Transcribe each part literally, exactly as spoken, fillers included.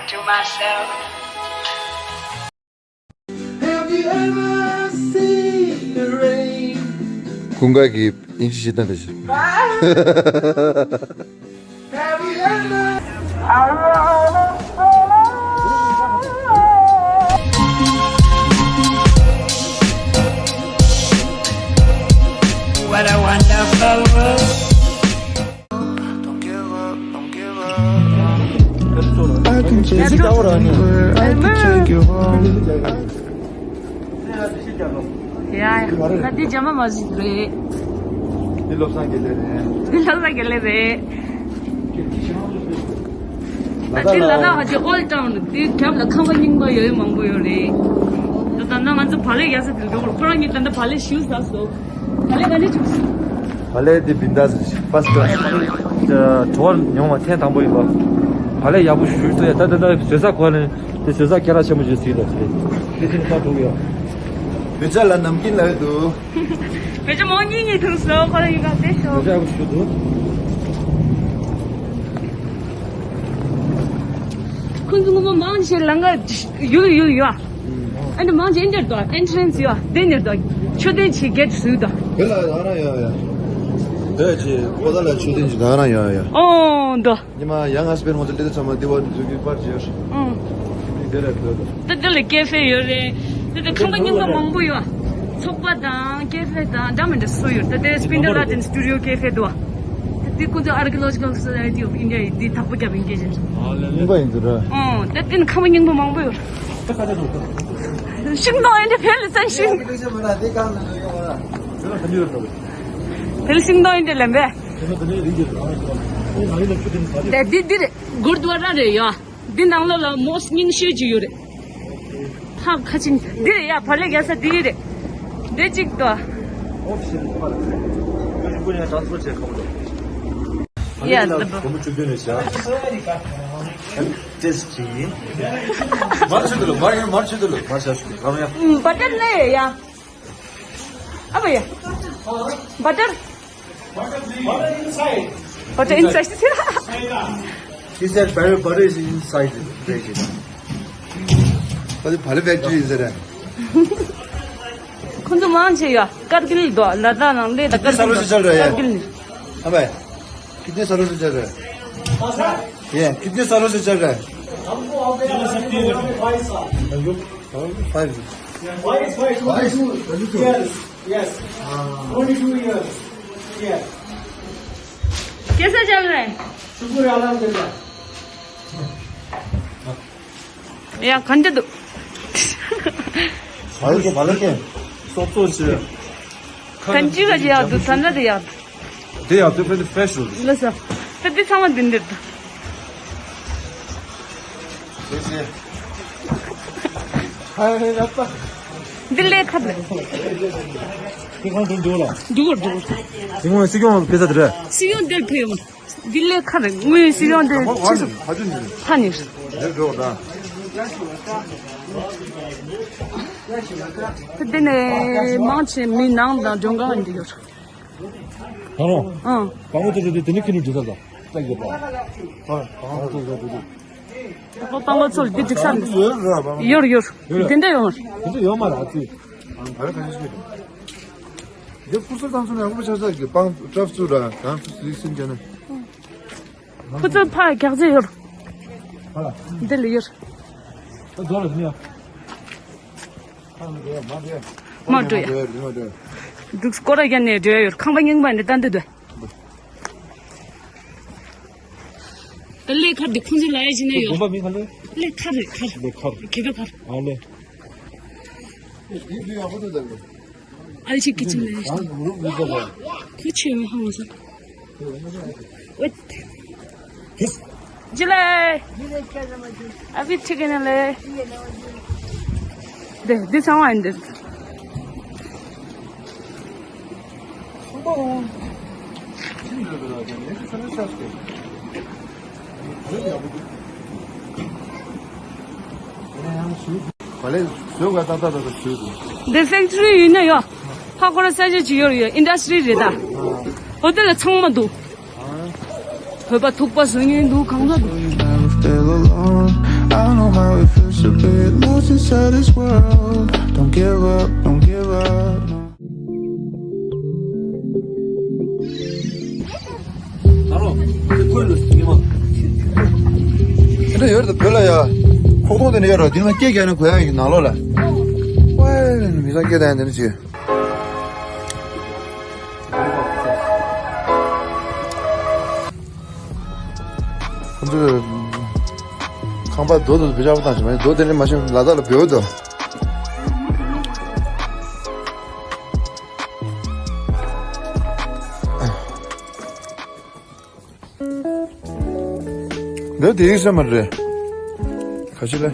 to myself. Have you ever seen the rain? ཀུན་དགའ་གིས་དབྱིན་ཇི་ཤེས་སྟངས་དེ་བྱེད། Have you ever What a wonderful world. I can take you home. ཡ་ཡ། ད་འདི་རྒྱ་མ་མ་ཟིག་རེད། འདི་བློ་བཟང་དགེ་ལེགས་རེད། འདི་བློ་བཟང་དགེ་ལེགས་རེད། ད་འདི་ལ་དྭགས་ཧ་ཅང་ཨོལ་ཌ་ཊའུན་རེད། འདི་རྒྱབ་ལ་ཁང་པ་རྙིང་པ་ཡོད་ཡོད་མང་པོ་ཡོད་རེད། ད་ད་ནང་ང་ཚོ་བག་ལེབ་རྒྱག་ས་དེར་འགྲོ་དགོས། ཁོ་རང་གཉིས་ད་ལྟ་བག་ལེབ་ཞིམ་ཟ་སོང་། བག་ལེབ་ག་འདྲ་བྱུང་སོང་། བག་ལེབ་དེ་བིན་དཱས་ཕར་སི་ཊི་ཀ་ལཱས། བྲོ་བ་མྱོང་བ་ཐེངས་དང་པོ་ཡིན་པ། བག་ལེབ་ཡག་པོ་ཞིག་ཞུ་ཐུབ་ཡ། ད་ད་ད་བཟོ་ས་གོ་ནས་དེ་བཟོ་ས་སྐད་གྲགས་ཆེན་པོ་ཞིག་ཟིག་ལ་དེ་དེ་ཅིག་ནས་ད་འགྲོ་གི་ཡ། བོད་ཇ་ལ་ནམ་རྒྱུན་ལ་ཡོད་འདུག་བོད་ཇ་མོ་གཉིས་གཉིས་འཐུང་སོང་། ཁོ་རང་ཡིན་ག་དེ་ཤོག་བོད་ཇ་ཡག་པོ་ཞིག་འདུག་ཁོང་ཚོ་ངོ་མ་མང་ཆེ་ལམ་ཁ་ཡུལ་ཡུལ་ཡོད། ཨ་ནི་མང་ཆེ་འདིར་འདུག་ཨེན་ཊི་རན་སི་ཡོད། དེ་ནས་འདུག་མཆོད་རྟེན་ཆེ་གེ་ཊི་བཟོས་འདུག་བོད་ལ་ཡང་ན་ཡོད་ཡ། བོད་ཀྱི་ཕོ་བྲང་ལ་མཆོད་རྟེན་ཅིག་ག་རང་ཡོད་ཡ། ཨོ་འདུག་ཉི་མ་ཡང་ང་སྤེན་ང་ཚོ་ལི་ཏི་ཚང་མ་འདི་བ་འཛུལ་གྱི་པར་བྱས། ཨང་། འདི་འདི་ལ་བོད་ལ། ད་འདི་ལ་ཀེ་ཧྥེ་ཡོད་རེད། ད་ད་ཁང་པ་རྙིང་པ་མང་པོ་ཡོད། ཚོགས་པ་དང་ཀེ་ཧྥེ་དང་འདྲ་མི་འདྲ་སུ་ཡོད། ད་དེ་སྤིན་ཌ་ལ་ཏན་སི་ཊུ་ཌི་ཡོ་ཀེ་ཧྥེ་འདུག་ད་དེ་ཁོ་ཚོ་Archaeological Society of India ཡིས་དེ་དག་པོ་རྒྱབ་ཡིན་སྐད་ཆ་རེད། རྙིང་པ་ཡིན་ཚུལ་རེད། ཨང་། ད་དེ་ནི་ཁང་པ་རྙིང་པ་མང་པོ་ཡོད། ཤིང་སྡོང་ཡིན་དེ་བོད་ལ་ས་ཤིང་། བོད་ཤིང་སྡོང་ཡིན་དེ་ལེན་པས། དེ་འདི་འདི་རེད། གུར་དུ་བ་ར་རེད་ཡ། འདི་ནང་ལོགས་ལ་མོ་སི་ཀི་རྙིང་ཤོས་ཅིག་ཡོད་རེད། ཧ་ཁ་ཅིང་འདི་རེད་ཡ། བག་ལེབ་རྒྱག་ས་འདི་རེད། འདི་གཅིག་ཏོ། ཡ། ཏེས་ཅི་ཡིན། མར་ཆུ་དུ་ལུ་མར་ཡིན། མར་ཆུ་དུ་ལུ་མར་ཆ་སུ་རང་ཡ། བ་ཏར་ལེ་ཡ། ཨ་བ་ཡ། བ་ཏར། Butter inside. Butter inside. He said butter, butter is inside the veggie. But the butter factory is there. ཁོང་ཚོ་མང་ཆེ་ཡོད། ཀར་གིལ་དུ་ལ་དྭགས་ནང་ལས་ད་ཀར་གིལ་དུ་ཀར་གིལ་ནི། हाँ भाई, कितने सालों से चल रहा है? ये कितने सालों से चल रहा है? हमको अभी फाइव साल। Five. Why is why twenty-two years? Yes. Twenty-two years. Yes. कैसा चल रहा है? शुक्र है, अल्हम्दुलिल्लाह। ཡ་གང་འདྲ་འདུག་ཨ་ཡོ་ཁྱེད་བ་ལ་ཁྱེད་སོབ་སོབ་ཞིག་གང་ཅི་ག་ཅི་ཡག་འདུག་ད་ན་དེ་ཡག་འདུག་དེ་ཡག་འདུག་ཕན་ཕེ་ཤལ་འདུག་ལ་ས་ད་དེ་ཚང་མ་འདི་འདིར་འདུག་ཧེ་ཧེ་ཧ་ཧེ་ཧ་པ། འདི་ལས་ཁ་རེད། དེ་གང་དུ་འདུག་ལ། འདུག་འདུག་དེ་སྔོན་སྲིད་སྐྱོང་ཕེ་ས་དེ་རེད། སྲིད་སྐྱོང་འདིར་ཕེ་ཡོང་། འདི་ལས་ཁ་རེད། དངུལ་སྲིད་སྐྱོང་དེ་ཕ་ནི། དེ་ནས་མང་ཆེ་མི་ནང་དང་ལྗོངས་གང་འདི་ཡོད། ཨང་། ད་ཁོ་སྤང་ལོ་ཚོ་འདི་འགྲིག་ས་འདི་ཡོད་ཡོད། འདི་འདྲ་ཡོད། འདི་ཕུར་ཚུར་བཏང་སོང་ན་ཡག་པོ་ཆགས་ས་གི་པང་ཀྲབ་ཚུར་ར་གང་ཚུར་ཚུར་ཟིན་ཀྱང་ན། ཁོ་ཚོ་ཕ་རྒྱག་རྩེ་ཡོད། འདི་ལ་ཡོད། མ་འགྲོ་ཡ། འདུག་སྐོར་ར་རྒྱ་ནས་འགྲོ་ཡ་ཡོད། ཁང་པ་རྙིང་པ་འདི་ལྟ་འདི་འདུག་ད་ལས་ཁར་འདི་ཁོང་ཚོ་ལ་ཡ་ཅི་ན་ཡོད། དགོན་པ་མིང་ག་ལས། ལས་ཁར་རེད་ཁར། ལས་ཁར། གེ་ཕེ་ཁར། ཨ་ལས། ཨལ་ཅི་ཀི་ཅིན་ལས། ཁོ་ཆེ་བའི་ཧང་ས། ཝེད། ཇི་ལེ། ཨ་བི་ཐི་གི་ན་ལེ། དེ་དེ་ཚང་མ་ཡིན་དེ། ག་ལེ་བཟོས་ག་ཏག་ཏག་ཏག་ཏག་བཟོས་འདུག་འདི་ཕེག་ཊི་རི་ཡིན་ན་ཡོད། ཕ་ཁོ་ར་ས་ཆ་ཅིག་ཡོད་ཡོད། ཨིན་ཌ་སི་ཊི་རི་རེད་ད། འོ་དེ་ལ་ཚང་མ་འདུག་བོད་པ་ཐུག་པ་བཟོ་མཁན་འདུག་གང་ག་འདུག Never feel alone. I Know how it feels to be lost inside this world. Don't give up, don't give up, no. ཨ་ནི་ཡོད་རེད་བོད་ལ་ཡ། ཁོག་སྟོང་དེ་ནས་ཡོད་རེད། དེ་ནས་སྐད་རྒྱག་ནས་གོ་ཡ་ཡིན་ནང་ལོགས་ལ། ཝེ། མི་ཚང་སྐད་བཏང་ཡ་དེ་ནས་བྱེད། ཁོ་ཚོས་ཁང་པ་རྡོ་དང་བེ་ཅག་པོ་བཏང་བྱས་མ་རེད། རྡོ་དེ་འདྲ་མ་ཤེས་ལ་དྭགས་ལ་བེའུ་དང་། འདི་དེའི་སེམས་མ་རེད། ག་ཤི་ལེ།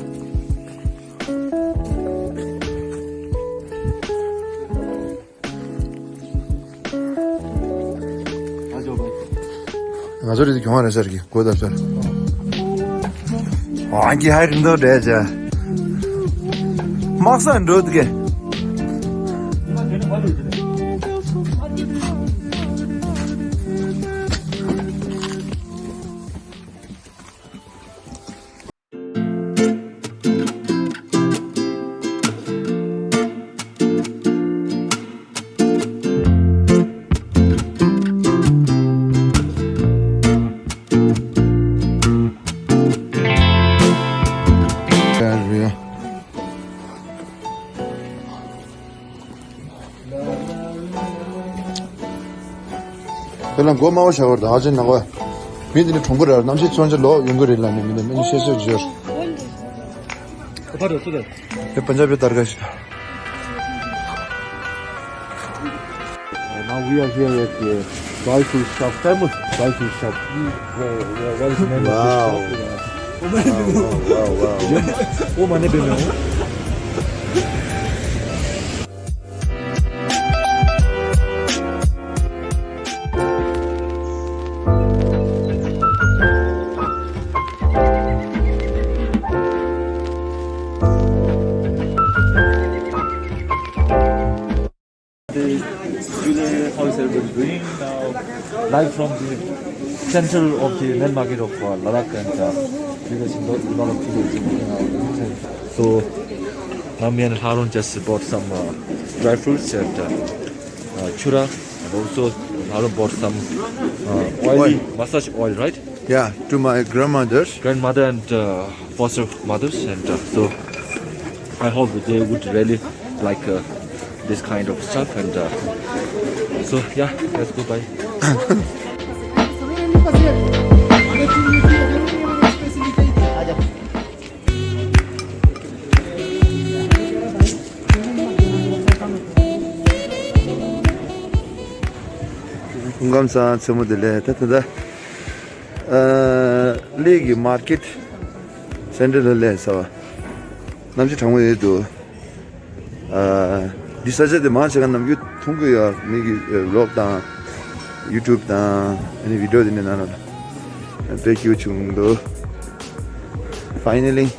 ང་ཚོ་རེད་གྱོང་རེད་ཟེར་གི་གོ་ད་ཟེར། ཨང་ཀི་ཧའི་རིང་དོ་འདྲ་ཅག་དམག་ས་འགྲོ་དགེ། དཔེར་ན་མགོ་དམར་པོ་བཞག་པར་དང་ཨ་ཅེ་ནང་བ། མི་འདི་ནི་གྲུང་པོ་རེད། གནམ་གཤིས་མཚོན་ཆ་ལོག་ཡོང་གི་རེད་ལབ་ནས་མི་འདི་མི་ཤེས་སོད་འབྱོར། ཁོ་པ་རོ་སུ་རེད། དེ་པན་ཇབ་པའི་དར་ག་ཞིག Now we are here at the dry fruit shop, famous dry fruit shop. What is the name of this shop? Wow. Wow, wow, wow, wow. Oh, my name is How is everybody doing now? Live from the center of the night market of uh, Ladakh and uh, because a lot of people are now. So now me and Harun just bought some uh, dry fruits and uh, uh, chura, and also Harun bought some uh, oily oil. Massage oil, right? Yeah, to my grandmother's. Grandmother and uh, foster mothers, and uh, so I hope that they would really like uh, this kind of stuff. And uh, so yeah, let's go buy. སྐུ་ཁམས་བཟང་། མཚན་མོ་བདེ་ལེགས། ད་ད་ད། ཨ། གླེ་གི་མར་ཀེཊ་སེན་ཊར་ལ་སླེབས་ཚར་བ། གནམ་གཤིས་གྲང་མོ་ཡོད་འདུག་ཨ། འདི་ས་ཆ་དེ་མང་ཆེ་ག་རྣམས་ཡུལ་མཐོང་གི་ཡོད། མི་གི་ཝི་ལོག་དང་ཡུ་ཊུབ་དང་ཨ་ནི་བི་ཌི་ཡོ་དེ་འདྲའི་ནང་ལ་དཔེ་སྐྱིད་པོ་བྱུང་འདུག Finally.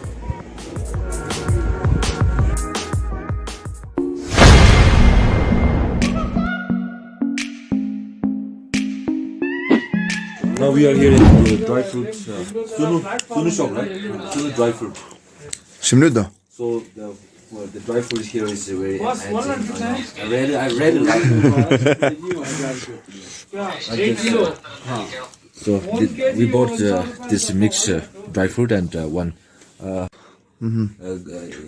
Now we are here in the dry fruit, uh, Sunu, Sunu shop, right? Sunu dry fruit. Shimlu da. So the, well, the dry fruit here is very enhancing. I really, I really like it. I just, uh, so the, we bought uh, this mixed uh, dry fruit and uh, one. Uh, uh,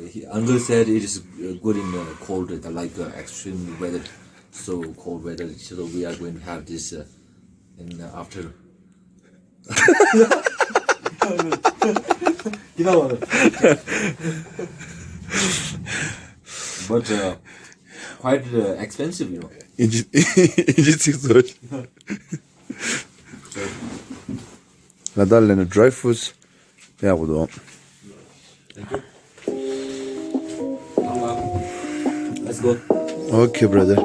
he, uncle said it is uh, good in uh, cold, uh, like uh, extreme weather, so cold weather. So we are going to have this uh, in uh, after. But uh, quite uh, expensive, you know. ལ་དྭགས་ལ་ནི་dry fruits ཡག་པོ་འདུག Let's go. Okay, brother.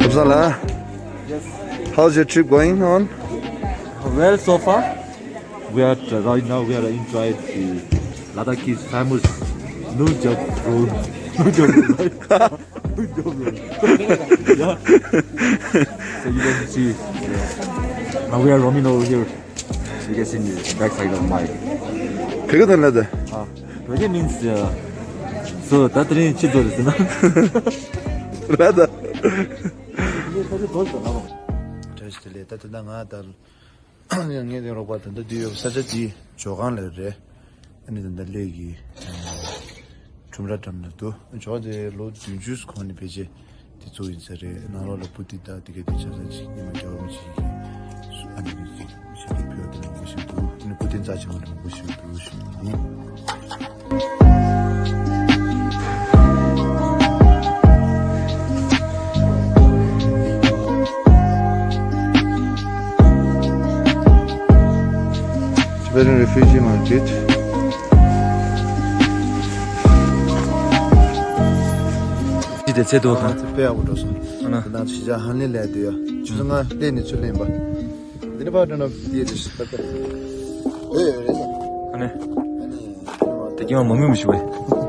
Uppsala, how's your trip going on? Well, so far. We are right now, we are enjoying the Ladakh's famous Nunjab roll. Nunjab roll, right? Nunjab roll. Yeah. So you can see, uh, now we are roaming over here. You can see the backside of my. Kaka than Lada? Uh, Kaka means, uh, so that means Chido, isn't it? Lada. བཀྲ་ཤིས་བདེ་ལེགས། ད་ད་ལྟ་ང་ད་ཡང་ངས་དེ་རོགས་པ་ད་ལྟ་དུས་ཡོད་ས་ཆ་དེ་ཇོ་ཁང་ལ་རེད། ཨ་ནི་ད་ལྟ་སླེབས་ཀྱི་ཁྲོམ་ར་འགྲམ་ལ་འདུག་ཇོ་ཁང་དེ་ལོ་བདུན་ཅུ་གོང་ནས་ཕལ་ཆེར་དེ་ཚོ་ཡིན་ས་རེད། ནང་ལོགས་ལ་པུ་ཏི་དང་དེ་ག་དེ་ཆ་ཚང་ཅིག་ཉི་མ་རྒྱལ་བ་རིན་པོ་ཆེ་གི་ཨ་ནི་ཞབས་ཕྱི་ཕུལ་བ་དེ་མང་པོ་ཞིག་འདུག་ཨ་ནི་པུ་ཏི་རྩ་ཆེན་པོ་དེ་མང་པོ་ཞིག་འདུག་ཞུ་བ་ཡིན། Tibetan refugee market. ཅི་དེ་ཚེ་དོ་གང་། དཔེ་ཡག་པོ་འགྲོ་སོང་། ཨ་ན། དེ་དང་གཞིས་ཆགས་ཧ་ལས་ལས་དུ་ཡ། ཆུ་ཚོད་ལྔ་སླེབས་ནས་ཚུར་སླེབས་པ། འདི་ནི་ཕར་འགྲོ་ན་དེ་རེད་ཤག་ད་ལྟ། ཨེ་རེད་ཤག་ཨ་ནི། ཨ་ནི། དེ་ཀྱང་མང་མོས་མི་ཞུ་བས།